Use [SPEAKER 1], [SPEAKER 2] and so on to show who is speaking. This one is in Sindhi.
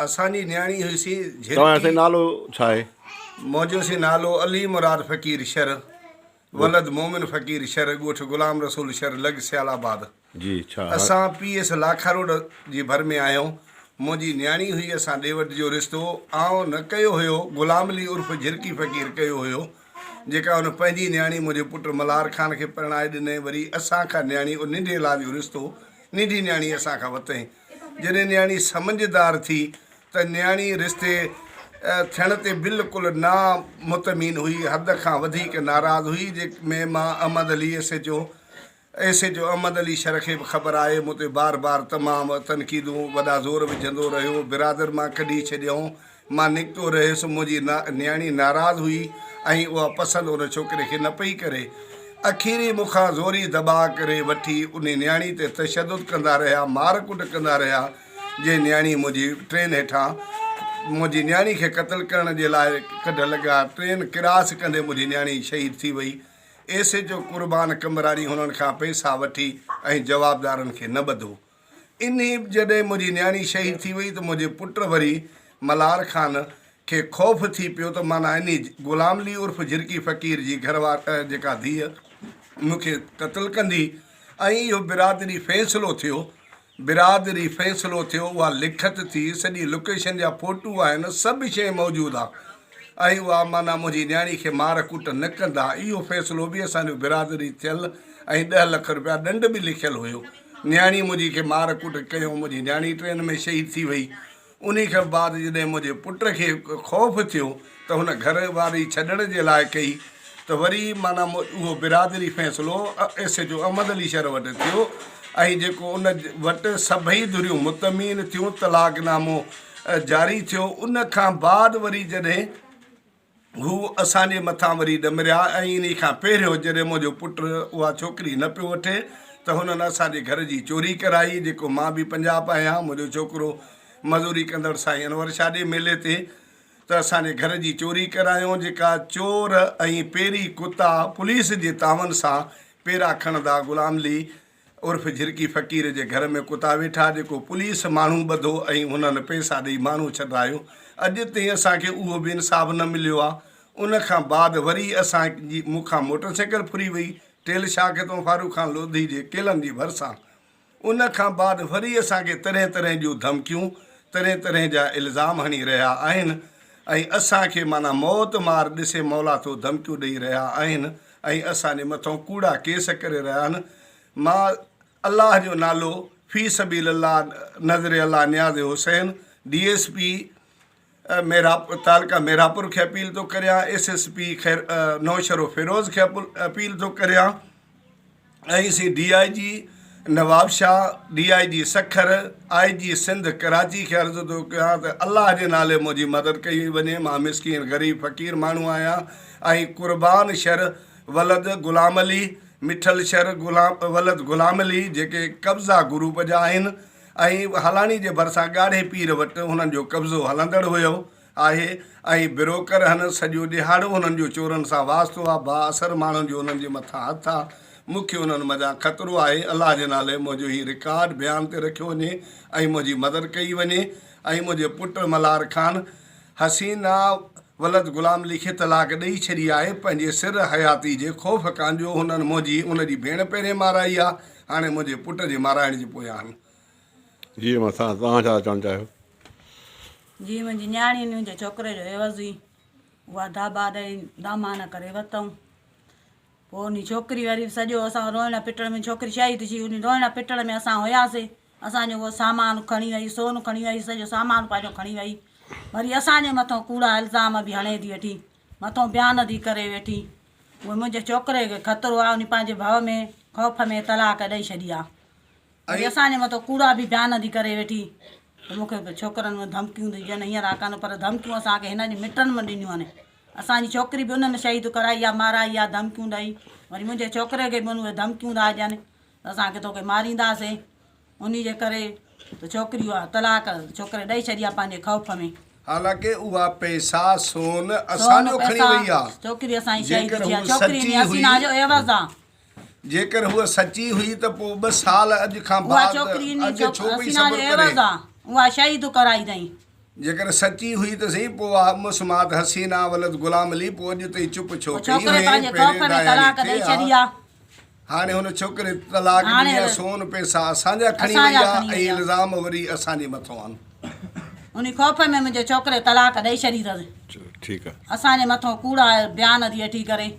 [SPEAKER 1] اسان جي نياڻي هئي سي
[SPEAKER 2] توهان جو
[SPEAKER 1] جھرڪي.
[SPEAKER 2] سائين نالو ڇا آهي؟
[SPEAKER 1] منهنجو سي نالو علي مراد فقير شر ولد مومن فقير شر ڳوٺ غلام رسول شر لڳ سيال آباد.
[SPEAKER 2] جي ڇا
[SPEAKER 1] اسان پي ايس لاکا روڊ جي ڀر ۾ آهيون. منهنجي نياڻي هئي اسان ڏي وٺ جو رشتو آئون نه ڪيو هيو غلام علي عرف جھرڪي فقير ڪيو هيو جيڪا ان پنهنجي نياڻي منهنجي پٽ ملهار خان کي پرڻائي ڏني وري اسان کان نياڻي ان ننڍي لاء جو رشتو ننڍي نياڻي اسان کان وتئين. جڏهن نياڻي سمجهدار ٿي ته نياڻي رشتي ٿيڻ تي بلڪل نا مطمئن هئي، حد کان وڌيڪ ناراض هئي، جنهن ۾ مان Ahmed Ali S H O S H O Ahmed Ali Shar کي به خبر آهي، مون تي بار بار تمام تنقيدون وڏا زور وجهندو رهيو، برادر مان ڪڍي ڇڏيائون، مان نڪتو رهيس، منهنجي نياڻي ناراض هئي ۽ اها پسند ان ڇوڪري کي نه پئي ڪري. اخيري مون کان زوري دٻاء ڪري وٺي انهي نياڻي تي تشدد ڪندا رهيا، مار ڪٽ ڪندا رهيا، جنهن نياڻي منهنجي ٽرين هيٺان منهنجي نياڻي کي قتل ڪرڻ جي لاء ڪڍ لڳا، ٽرين ڪراس ڪندي منهنجي نياڻي شهيد ٿي وئي. S H O Qurban Qambrani هنن کان پئسا وٺي ۽ جوابدارن کي نه ٻڌو. انهي جڏهن منهنجي نياڻي شهيد ٿي وئي ته منهنجي پٽ وري ملهار خان کي خوف ٿي پيو ته معنيٰ انهي غلام علي عرف جھرڪي فقير جي گهر وار جيڪا ڌيء مون کي قتل ڪندي ۽ اهو برادري فيصلو ٿيو برادري فيصلو ٿيو اها لکت ٿي سڄي لوڪيشن جا فوٽو آهن سڀ شيء موجود آ ۽ اها معنيٰ منهنجي نياڻي کي مار ڪٽ نه ڪندا اهو فيصلو به اسان جو برادري ٿيل ۽ ڏهه لک روپيا ڏنڊ به لکيل هيو. نياڻي منهنجي کي مار ڪٽ ڪيو، منهنجي نياڻي ٽرين ۾ شهيد ٿي وئي. انهي کان بعد جڏهن منهنجي پٽ کي خوف ٿيو ته هن گهر واري ڇڏڻ جي لاء ڪئي ته وري معنيٰ اهو برادري فيصلو S H O Ahmed Ali Shar وٽ ٿيو ۽ جيڪو ان وٽ سڀئي ڌريون مطمئن ٿيون طلاق نامو جاري ٿيو ان کان بعد وري جڏهن هو اسان جي مٿان وري ڏمريا ۽ انهي کان پهريون جڏهن منهنجو پٽ اها ڇوڪري نه پيو وٺي ته هنن اسان جي گهر جي چوري ڪرائي جيڪو مان به پنجاب آهيان منهنجو ڇوڪرو مزوري ڪندڙ سائين انور شاهه جي ميلي تي ته اسان جي گهر جي چوري ڪرايون جيڪا چور ۽ پيري ڪتا پوليس جي تعاون سان پيرا کڻندا غلام علي عرف جھرڪي فقير جي گھر ۾ ڪتا ويٺا جيڪو پوليس ماڻهو ٻڌو ۽ هنن پئسا ڏئي ماڻهو ڇڏرايو اڄ تائين اسان کي اهو به انصاف نه مليو آ ان کان بعد وري اسان جي مون کان موٽر سائيڪل ڦري وئي ٽيل شاخ تون فاروق خان لوڌي جي ڪيلن جي ڀرسان ان کان بعد وري اسان کي طرح طرح جون ڌمڪيون طرح طرح جا الزام هڻي رهيا آهن ۽ اسان کي معنيٰ موت مار ڏسي مولا ٿو ڌمڪيون ڏئي رهيا آهن ۽ اسان جي مٿئون ڪوڙا ڪيس ڪري رهيا آهن مان الله جو نالو في سبيل الله نذر الله نياز حسين ڊي ايس پي ميرا تعلقه ميراپور کي اپيل ٿو ڪريان ايس ايس پي خير نوشهرو فيروز کي اپيل ٿو ڪريان ۽ سي D I G Nawabshah, D I G Sukkur, I G Sindh Karachi کي عرض ٿو ڪيان ته الله جي نالي منهنجي مدد ڪئي وڃي مان مسڪين غريب فقير ماڻهو آهيان ۽ قربان شر ولد غلام علي، مٺل شر ولد غلام علي جيڪي قبضا گروپ جا آهن ۽ هالاڻي جي ڀرسان ڳاڙهي پير وٽ هنن جو قبضو هلندڙ هيو. آهي ۽ بروڪر هن سڄو ڏهاڙو هنن جو چورن سان واسطو آ با اثر ماڻهن جو انهن جي مٿان هٿ آ مون کي انهن منجهان خطرو آهي الله جي نالي منهنجو هي رڪارڊ بيان تي رکيو وڃي ۽ منهنجي مدد ڪئي وڃي ۽ منهنجي پٽ ملهار خان حسينا ولد غلام علي کي طلاق ڏئي ڇڏي آهي پنهنجي سر حياتي جي خوف کان جو هنن منهنجي ان جي ڀيڻ پهرين مارائي آ هاڻي منهنجي پٽ جي مارائڻ جي پويان آهن.
[SPEAKER 2] جي مان توهان ڇا چوڻ چاهيو.
[SPEAKER 3] جي منهنجي نياڻي منهنجي ڇوڪري جو عيوض هئي اها داٻا ڏئي دامان ڪري ورتائون پوء انهي ڇوڪري وري سڄو اسان روئڻ پٽڻ ۾ ڇوڪري شهيد ٿي انهي روئڻ پٽڻ ۾ اسان هياسي اسان جو اهو سامان کڻي وئي سون کڻي وئي سڄو سامان پنهنجو کڻي وئي وري اسان جي مٿو ڪوڙا الزام به هڻي ٿي ويٺي مٿو بيان ٿي ڪري ويٺي اهي منهنجي ڇوڪري کي خطرو آهي انهي پنهنجي ڀؤ ۾ خوف ۾ طلاق ڏئي ڇڏي آهي وري اسان جي مٿو ڪوڙا به بيان ٿي ڪري ويٺي ته مون کي ڇوڪرن ۾ ڌمڪيون ٿي ڏين هينئر آ ڪانه پر ڌمڪيون اسان کي هنن جي مٽن ۾ ڏنيون آهن اسان جي ڇوڪري به انهن شهيد ڪرائي آ مارائي آ ڌمڪيون ڏئي وري منهنجي ڇوڪري کي به اهي ڌمڪيون ٿا ڏين ته اسان کي توکي مارينداسين انهي جي ڪري ته ڇوڪري اها طلاق ڇوڪري ڏئي ڇڏي آ پنهنجي خوف ۾.
[SPEAKER 1] حالانڪه اها پئسا سون اسان
[SPEAKER 3] سون
[SPEAKER 1] جو کڻي
[SPEAKER 3] پئسا
[SPEAKER 1] وئي آ
[SPEAKER 3] ڇوڪري اسان جي شهيد
[SPEAKER 1] جيڪر
[SPEAKER 3] ٿي آ
[SPEAKER 1] هوء
[SPEAKER 3] ڇوڪري
[SPEAKER 1] سچي
[SPEAKER 3] انهي حسينا
[SPEAKER 1] هئي
[SPEAKER 3] جو عيوض آ.
[SPEAKER 1] جيڪر هوء سچي هئي ته پوء ٻه سال اڄ کان
[SPEAKER 3] اها
[SPEAKER 1] بعد
[SPEAKER 3] ڇوڪري انهي
[SPEAKER 1] اڳ ڇو پئي
[SPEAKER 3] حسينا
[SPEAKER 1] صبر
[SPEAKER 3] جو
[SPEAKER 1] ڪري؟
[SPEAKER 3] عيوض آ اها شهيد ڪرائي اٿئين.
[SPEAKER 1] جيڪڏهن سچي هئي ته سهي پوء اها مسمات حسينه ولد غلام علي پوء اڄ تائين چپ ڇو
[SPEAKER 3] پوء
[SPEAKER 1] ڪئي
[SPEAKER 3] ڇوڪري
[SPEAKER 1] هئين؟
[SPEAKER 3] پنهنجي
[SPEAKER 1] پهرين
[SPEAKER 3] خوف ۾
[SPEAKER 1] داياڻي
[SPEAKER 3] طلاق
[SPEAKER 1] ٿئي
[SPEAKER 3] ڏئي
[SPEAKER 1] ها.
[SPEAKER 3] ڇڏي آ.
[SPEAKER 1] هاڻي هن ڇوڪري طلاق
[SPEAKER 3] هاڻي
[SPEAKER 1] ڏني آ، سون پئسا اسان جا کڻي
[SPEAKER 3] اسان
[SPEAKER 1] وئي
[SPEAKER 3] جا
[SPEAKER 1] آ
[SPEAKER 3] کڻي
[SPEAKER 1] ۽
[SPEAKER 3] وئي آ.
[SPEAKER 1] الزام وري اسان جي مٿو آن.
[SPEAKER 3] انهي خوف ۾ منهنجي ڇوڪري طلاق ڏئي ڇڏي اٿس.
[SPEAKER 2] چلو ٺيڪ آ.
[SPEAKER 3] اسان جي مٿو ڪوڙا بيان ٿي هيٺي ڪري.